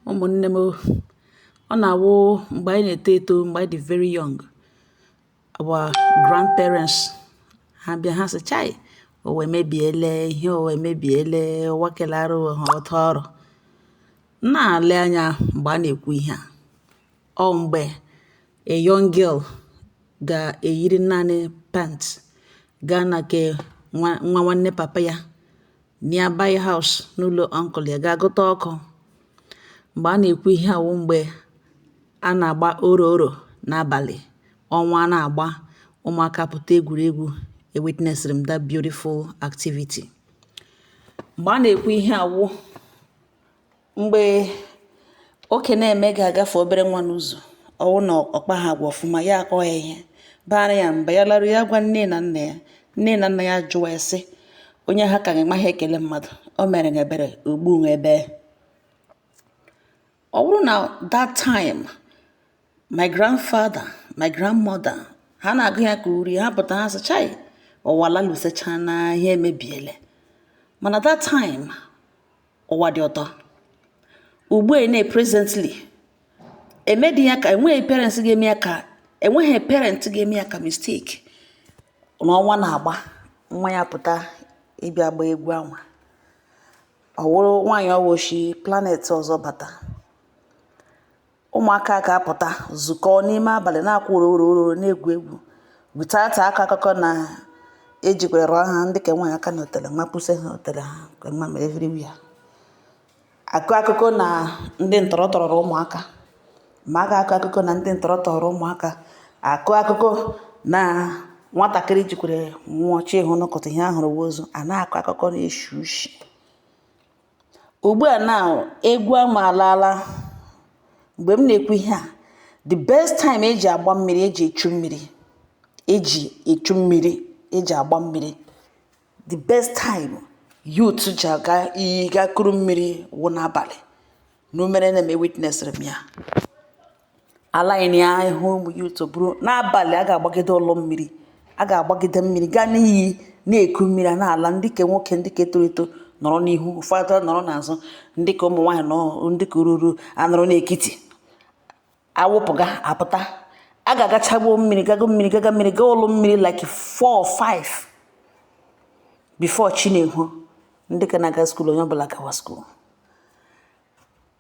Ụmụ̀nnē m o, ọ nà-àwụ m̀gbè ànyị nà-èto eto, m̀gbè ànyị dị̀ very young, our grandparents ha bịa, ha sị, "Chai, ụwa emebiele ihe, ụwa emebiele, ụwa kelarụ ha ọtọ ọrụ." M na-ale anya m̀gbè a nà-èkwu ihe a, ọ m̀gbè a young girl ga-eyiri naanị pant gaa na ke nwa nwa nwanne papa ya, nearby house, n'ụlọ uncle ya, gaa gụta ọkụ. Mgbe a na-ekwu ihe awụ mgbe a na-agba oro oro n'abalị, ọnwa na-agba, ụmụaka pụta egwuregwu. Ewitnessịrị m that beautiful activity. Mgbe a na-ekwu ihe awụ mgbe oke na-eme ga-agafe obere nwa n'ụzọ, ọwụ na ọkpa ha agwa ọfụma, ya akọ ya ihe bara ya mba, ya larụ, ya gwa nne na nna ya. Nne na nna ya jụwa ya sị, onye ha ka ga-amaghị ekele mmadụ, o mere ha ebere ogbu ebe ọ bụrụ na that time my grandfather, my grandmother, ha na-agụ ya ka uri ha pụta, ha sị, "Chai, ụwa lalụsecha na ihe emebiele." Mana that time ụwa dị ụtọ. Ugbu a na presently emedi ya ka enweghị parents ga-eme ya, ka enweghị parent ga-eme ya ka mistake n'ọnwa na-agba, nwa ya pụta ịbịa gba egwu anwa, ọ wụrụ nwaanyị ọwụshi planet ọzọ bata. Ụmụaka ga-apụta zukọ n'ime abalị na-akwụ oro oro oro, na-egwu egwu without akọ akụkọ na ejikwere ha ndị ka nwaanyị aka n'otele mapụsị ha otele ha ka nwa mere everywhere, akụ akụkọ na ndị ntọrọ tọrọ ụmụaka, ma a ga-akọ akụkọ na ndị ntọrọ tọrọ ụmụaka, akụ akụkọ na nwatakịrị jikwere nwụọ chi hụ n'ụkọta ihe ahụrụ ozu, a na-akọ akụkọ na-eshi ushi. Ugbu a now, egwu ama alaala. Mgbe m na-ekwu ihe a, the best time eji agba mmiri, eji echu mmiri, eji echu mmiri, eji agba mmiri, the best time youth ji aga iyi ga kuru mmiri wụ n'abalị. N'umere na-eme witnessịrị m ya, ala anyị ya hụ ụmụ youth bụrụ n'abalị a ga-agbagide ụlọ mmiri, a ga-agbagide mmiri gaa n'iyi na-eku mmiri a na-ala. Ndị ke nwoke, ndị ke toro eto nọrọ n'ihu, ụfọdụ nọrọ n'azụ, ndị ka ụmụ nwaanyị nọ, ndị ka ruru anọrọ n'ekiti, awụpụga apụta, a ga-agachagbuo mmiri, gago mmiri, gaga mmiri, gaa ụlọ mmiri like 4 or 5 before chi na-ehu. Ndị ka na-aga school, onye ọbụla gawa school.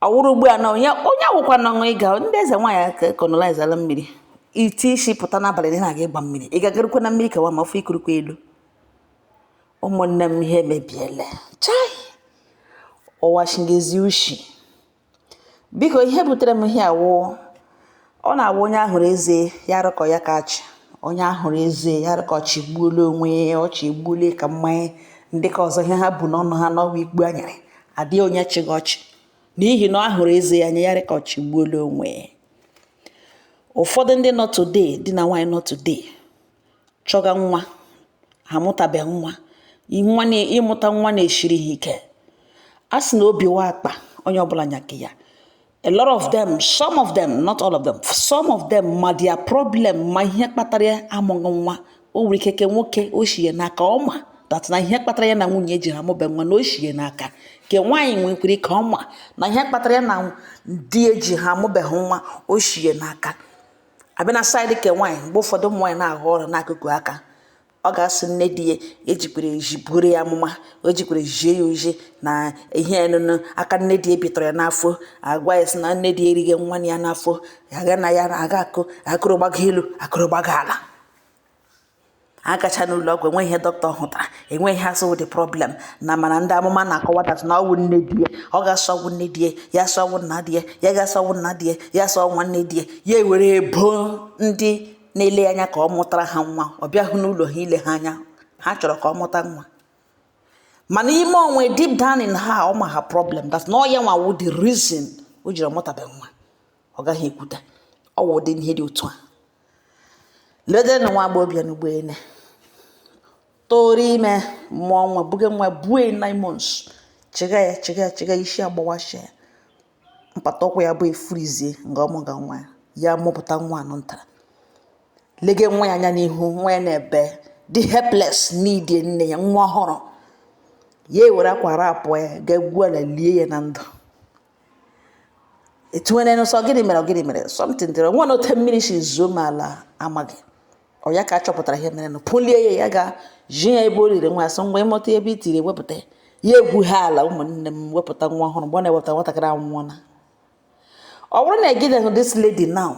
Ọ wụrụ ugbu a na onye onye awụkwa na ọṅụ ịga ndị eze nwaanyị colonize ala mmiri, iti isi pụta n'abalị na na-aga ịgba mmiri, ị gagarukwa na mmiri kawa ma ọfọ ikurukwa elu. Ụmụnne m, ihe emebiele. Chai, ụwa shingezi ushi. Biko, ihe butere m ihe awụ, ọ na-awụ onye ahụrụ eze ya rụkọ ya ka achị, onye ahụrụ eze ya rụkọ ọchị gbuola onwe ya, ọchị egbuola ka mmanya. Ndị ka ọzọ, ihe ha bụ n'ọnụ ha n'ọwa ikpu anyarị adịghị onye chịghị ọchị n'ihi na ọ hụrụ eze ya anya, ya rịka ọchị gbuola onwe ya. Ụfọdụ ndị nọ today, di na nwaanyị nọ today, chọga nwa, ha amụtabeghị nwa. Nwa na ịmụta nwa na-eshiri ha ike. A sị na obi wa akpa onye ọbụla nyake ya. A lot of them, some of them, not all of them, some of them ma their problem, ma ihe kpatara ya amụghị nwa. O nwere ike ke nwoke o shie n'aka, ọ ma that na ihe kpatara ya na nwunye ji ha amụbe nwa na o shie n'aka. Ke nwaanyị nwekwara ike ọ ma na ihe kpatara ya na di eji ha amụbeghị nwa, o shie n'aka. Abịa na side ke nwaanyị, mgbe ụfọdụ ụmụ nwaanyị na-aghọ ọrụ n'akụkụ aka, ọ ga-asị nne di ya ejikwere ji buru ya amụma, o jikwere jie ya oji na ihe nụnụ aka nne di ya bitọrọ ya n'afọ, agwa ya sị na nne di ya erighị nwa ya n'afọ, aga na ya aga akụ akụrụ gbago elu, akụrụ gbago ala. Agacha n'ụlọ ọgwụ, enweghị ihe dọkịta hụtara, enweghị ihe asị wụ the problem na. Mana ndị amụma na-akọwa that na ọwụ nne di ya, ọ ga-asọ ọwụ nne di ya, ya asọ ọwụ nna di ya, ya ga-asọ ọwụ nna di ya, ya asọ nwanne di ya, ya ewere ebo ndị na-ele anya ka ọ mụtara ha nwa. Ọ bịa hụ n'ụlọ ha ile ha anya, ha chọrọ ka ọ mụta nwa, mana ime onwe, deep down in her, ọ ma ha problem that na ọ ya nwa wụ the reason o jiri ọmụtabeghị nwa. Ọ gaghị ekwute ọ wụ ụdị ihe dị otu a. Ledere na nwa agbọghọbịa n'ugboene toro ime, mụọ nwa, buga nwa bue 9 months, chịga ya, chịga ya, chịga ya, isi agbawashia ya, mpata ụkwụ ya bụ efurizie nga ọmụga nwa ya. Ya mụpụta nwa anọ ntara, lege nwa ya anya n'ihu, nwa ya na-ebe, dị helpless, n'idie nne ya, nwa ọhụrụ. Ya ewere akwa rapụ ya, ga gwuo ala lie ya na ndụ. Etiwere nsọ, gịnị mere? Gịnị mere? Something dịrị nwa na ote mmiri si zuo m ala amaghị. Ọ ya ka a chọpụtara ihe mere nụ, pụlie ya, ya ga ji ya ebe o riri nwa, sị ngwa, ịmụta ebe i tiri ewepụta ya. Ya egwu ha ala, ụmụnne m, wepụta nwa ọhụrụ. Mgbe ọ na-ewepụta, nwatakịrị anwụọla. Ọ bụrụ na egideghị this lady now,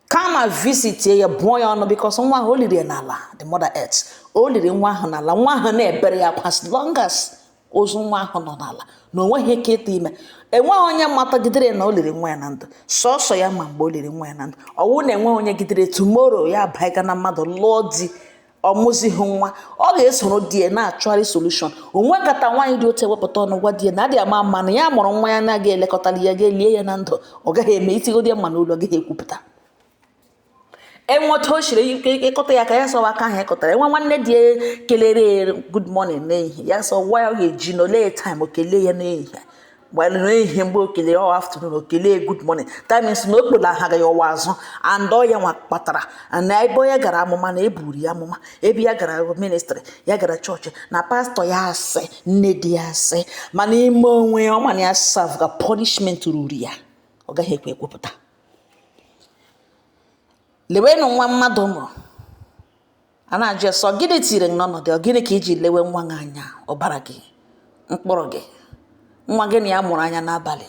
kama visit ya, bụọ ya ọnụ, because nwa ahụ o liri ya n'ala, the mother earth, o liri nwa ahụ n'ala. Nwa ahụ na-ebere ya akwa as long as ozu nwa ahụ nọ n'ala, na o nweghị ike ịtụ ime. Enweghị onye matagidere na o liri nwa ya na ndụ, sọsọ ya ma mgbe o liri nwa ya na ndụ. Ọwụ na enweghị onye gidere, tomorrow ya abaiga na mmadụ, lụọ di, ọmụzighị nwa, ọ ga-esoro di ya na-achọgharị solution. Onwe kata nwaanyị dị otu ewepụta ọnụ gwa di ya na adịghị ama ama na ya mụrụ nwa, ya na-aga elekọtara ya, ga-elie ya na ndụ. Ọ gaghị eme itigodi ya mma n'ụlọ, ọ gaghị ekwupụta. Enweta o shiri ịkọta ya ka ya sọwa aka ahụ ịkọtara. Enwe nwanne di ya kelere good morning n'ehihie, ya sọ gwa ya, ọ ga-eji na olee time o kelee ya n'ehihie. Mgbe n'ehihie, mgbe o kelere ọ afternoon, o kelee good morning, that means na o kpola ha ya ọwa azụ. And ọ ya nwa kpatara na ebe onye gara amụma na eburu ya amụma, ebe ya gara ministry, ya gara chọọchị, na pastọ ya asị nne di ya asị, mana ime onwe ya, ọ ma na ya serve ga punishment ruru ya, ọ gaghị ekwe ekwupụta. Lewenụ nwa mmadụ mụrụ, a na-ajụ ya sọ, gịnị tiri gị n'ọnọdụ ọ? Gịnị ka iji lewe nwa gị anya, ọbara gị, mkpụrụ gị, nwa gị na ya mụrụ anya n'abalị,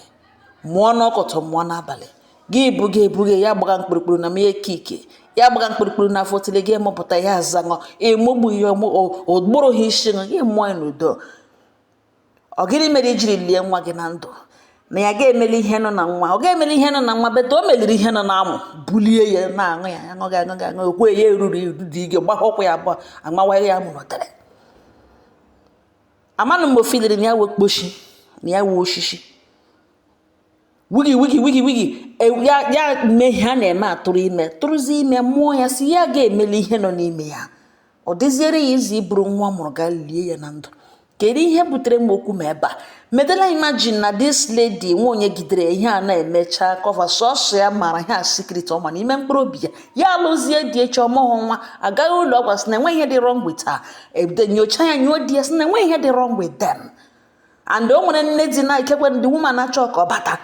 mụọ n'ọkọtọ, mụọ n'abalị, gị buga ebuga ya, gbaga mkpụrụkpụrụ na ma eke ike ya, gbaga mkpụrụkpụrụ n'afọ tile gị, mụpụta ya, azaṅụ emogbu ya, ụgbụrụ ha isi gị, mụọ ya n'udo. Ọ gịnị mere ijiri lie nwa gị na ndụ? Na ya ga-emeli ihe nọ na nwa, ọ ga-emeli ihe nọ na nwa bete, o meliri ihe nọ n'amụ, bulie ya, na-aṅụ ya, aṅụghị aṅụghị aṅụ, okwe ya eruru eruru ige, gbakọ ụkwụ ya abụọ, amawaghị ya amụ n'otere. Amanụ mgbe ofiliri na ya wee kposhi na ya wee osisi wigi wigi wigi wigi ya ya mee ihe a na-eme, atụrụ ime, tụrụzie ime, mụọ ya, si ya ga-emeli ihe nọ n'ime ya. Ọ dịziere ya izu iburu nwa mụrụ gaa lie ya na ndụ. Kedu ihe butere m okwu ma ebe a medela? Imagine na this lady nwa onye gidere ihe a na-emecha cover, sọsọ ya mara ihe a, secret ọ ma n'ime mkpụrụ obi ya. Ya alụzie di echi, ọmụghụ nwa, agaghị ụlọ ọgwụ, sị na enweghị ihe dị wrong with her. Ebido nyocha ya, nyuo di ya, sị na enweghị ihe dị wrong with them. And o nwere nne di na ikekwe ndị woman achọ ka ọ bata,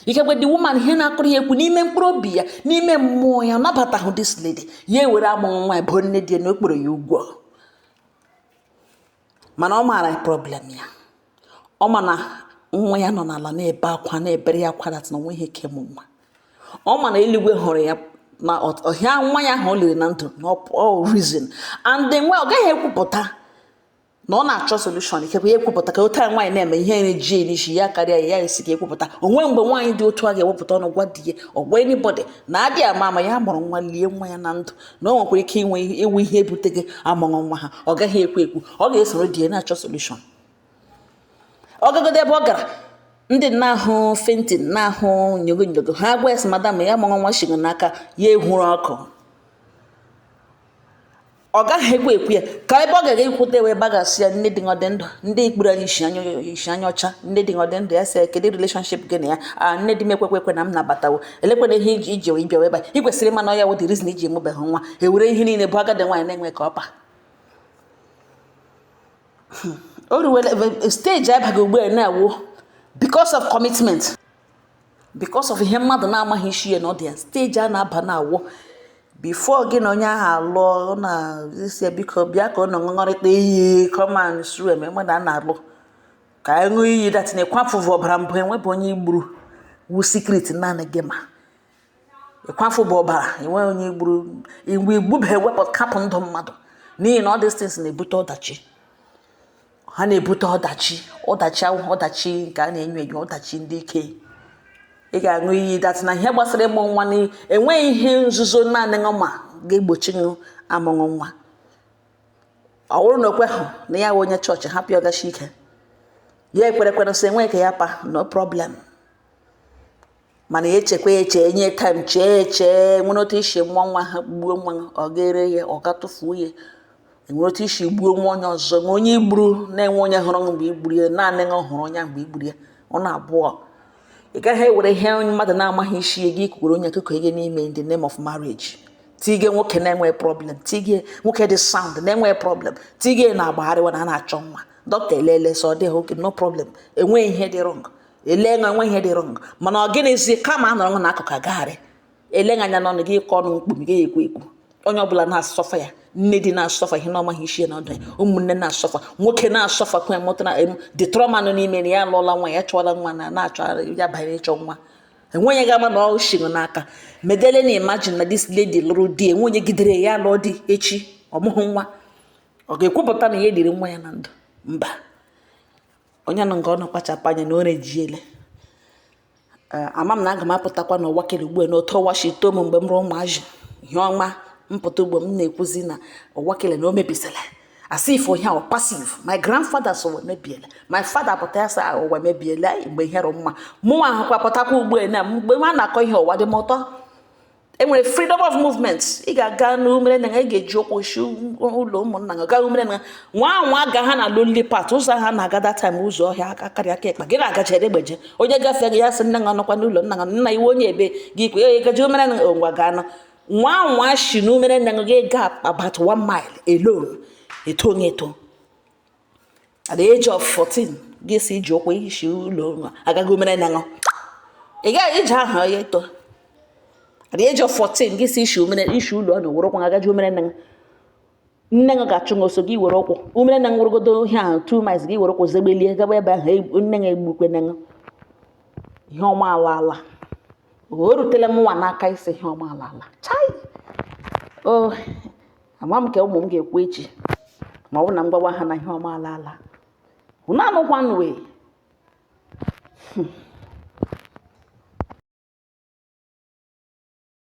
ikekwe the woman, ihe na-akụrụ ya ekwu n'ime mkpụrụ obi ya, n'ime mmụọ ya, ọ nabatahụ this lady. Ya ewere amụghị nwa ebo nne di ya na o kporo ya ụgwọ, mana ọ maara problem ya. Ọ ma na nwa ya nọ n'ala na-ebe akwa, na-ebere ya akwa, that na onweghị ike mụ nwa. Ọ ma na eluigwe hụrụ ya na ọhịa nwa ya ahụ o liri na ndụ na ọ reason. And then nwa ọ gaghị ekwupụta na ọ na-achọ solution. Ikekwe ya ekwupụta ka otu a nwaanyị na-eme ihe na-eji n'isi ya karịa ya, ya esi ka ekwupụta onwe. Mgbe nwaanyị dị otu a ga-ewepụta ọnụ gwa di ya, ọ gwa anybody na adị ama ama ya mụrụ nwa, lie nwa ya na ndụ, na o nwekwara ike inwe ewu ihe ebuteghị amụghị nwa ha, ọ gaghị ekwu ekwu. Ọ ga-esoro di ya na-achọ solution. Ọ gagodo ebe ọ gara, ndị na-ahụ fainting, na-ahụ nyogo nyogo, ha gwa ya sị, madam, ya mụrụ nwa shigo n'aka ya ehuru ọkụ. Ọ gaghị ekwu ekwu ya ka ebe ọ ga-aga ikwute wee bagasị ya nne dị ọ dị ndụ, ndị ikpuru anyị isi anya, isi anya ọcha, nne dị ọ dị ndụ. Ya sị, kedu relationship gị na ya? A nne di m ekwekwe ekwe na m nabatawo elekwana ihe iji iji wee bịa ebe a. Ị kwesịrị ịma na ọ ya wụ the reason iji emubeghị nwa. Ewere ihe niile bụ agadi nwaanyị na-enwe ka ọpa o ruwela stage abaghị ugbu a na-awụ because of commitment, because of ihe mmadụ na-amaghị isi ya na ọ dị ya. Stage a na-aba na-awụ before gị na onye ahụ alụọ na isi ya, biko bịa ka ọ nọ ṅụṅọrịta iyi, come and sue eme mmadụ a na-alụ ka anyị ṅụọ iyi that na ịkwafụvụ ọbara mbụ enwebụ onye igburu wu secret naanị gị, ma ịkwafụ bụ ọbara enweghị onye igburu igbu igbube, ewepụ kapụ ndụ mmadụ, n'ihi na all these things na-ebute ọdachi. Ha na-ebute ọdachi, ọdachi awụ ọdachi nke a na-enyo enyo, ọdachi ndị ike. Ị ga-aṅụ iyi that na ihe gbasara ịmụ nwa na enweghị ihe nzuzo naanị ṅụ ma ga-egbochi ṅụ amụṅụ nwa. Ọ bụrụ na o kweghị na ya wụ onye chọọchị, hapụ ya, ọgachi ike ya ekwere kwere sị enweghị ka ya pa, no problem. Mana ya echekwa ya, eche enye time, chee eche, nwere otu isi mụọ nwa ha, gbuo nwa, ọ ga-ere ya, ọ ga tụfuo ya. Enwere otu isi gbuo nwa onye ọzọ, nwe onye igburu na-enwe onye hụrụ mgbe igburu ya, naanị ṅụ hụrụ onye mgbe igburu ya. Ọ na-abụọ ị gaghị ewere ihe mmadụ na-amaghị isi ya gị kwuru onye akụkọ ihe n'ime in the name of marriage. Tige nwoke na-enwe problem, tige nwoke dị sound na-enwe problem, tige na-agbagharịwa na a na-achọ nwa, dọkịta elele sọ ọ dịghị okay, no problem, enweghị ihe dị wrong. Ele nwa nwe ihe dị wrong, mana ọ gịnịzi kama a nọrọ n'akụkụ agagharị ele anya n'ọnụ gị, ịkọ ọnụ mkpu gị ekwu ekwu. Onye ọbụla na-asuffer ya, nne di na-asuffer ihe na ọmaghị isi na ọdụ ya, ụmụnne na-asuffer, nwoke na-asuffer kwe mụtara the trauma nọ n'ime na ya alụọla nwa ya, chụọla nwa na na-achọ ya banyere ịchọ nwa. Enweghị ga-ama na ọ shiri n'aka medele na imagine na this lady lụrụ di, enwe onye gidere ya lụọ di echi ọmụhụ nwa, ọ ga-ekwupụta na ya eliri nwa ya na ndụ? Mba. Onye nọ nke ọ nọ kpachapụ anya na o rejiele. Ama m na aga m apụtakwa n'ụwa kere ugbu a n'otu ụwa shi too m mgbe m rụọ ụmụazị ihe ọma mpụta ugbo m na-ekwuzi na ụwa kele na o mebisila, as if ihe ahụ passive. My grandfather so ụwa mebiela, my father pụta ya sị ụwa mebiela mgbe ihe rụ mma. Mụnwa ahụkwa pụtakwa ugbu a na mgbe a na-akọ ihe ụwa dị m ụtọ, enwere freedom of movement. Ị ga-aga n'umere na ị ga-eji ụkwụ shi ụlọ ụmụnna gị gaa umere na nwa nwa ga ha na lonely part ụzọ ha na-aga that time, ụzọ ọhịa aka karịa aka ịkpa gị na-agacha egbeje. Onye gafee gị ya sị nne gị ọnọkwa n'ụlọ nna gị, nna iwe onye ebe gị kwe onye gaje umere na ngwa gaa nọ nwa nwa shi n'umere nna gị ga about 1 mile alone, eto onye eto at the age of 14 gị si iji ụkwụ isi ụlọ agaghị umere nna gị, ị gaghị ije ahụ ya eto. At the age of 14 gị si isi umere isi ụlọ na were ụkwụ agaji umere nne gị, nne gị ga-achụ gị ọsọ gị were ụkwụ umere nne gị wụrụgodo ihe ahụ 2 miles gị were ụkwụ zegbelie gaba ebe ahụ, nne gị egbukwe nne gị. Ihe ọma ala ala o rutela m nwa n'aka isi ihe ọma ala ala chai o. Ama m ka ụmụ m ga-ekwu echi ma ọ bụ na m gbawa ha na ihe ọma ala ala unu anụkwanụ wee.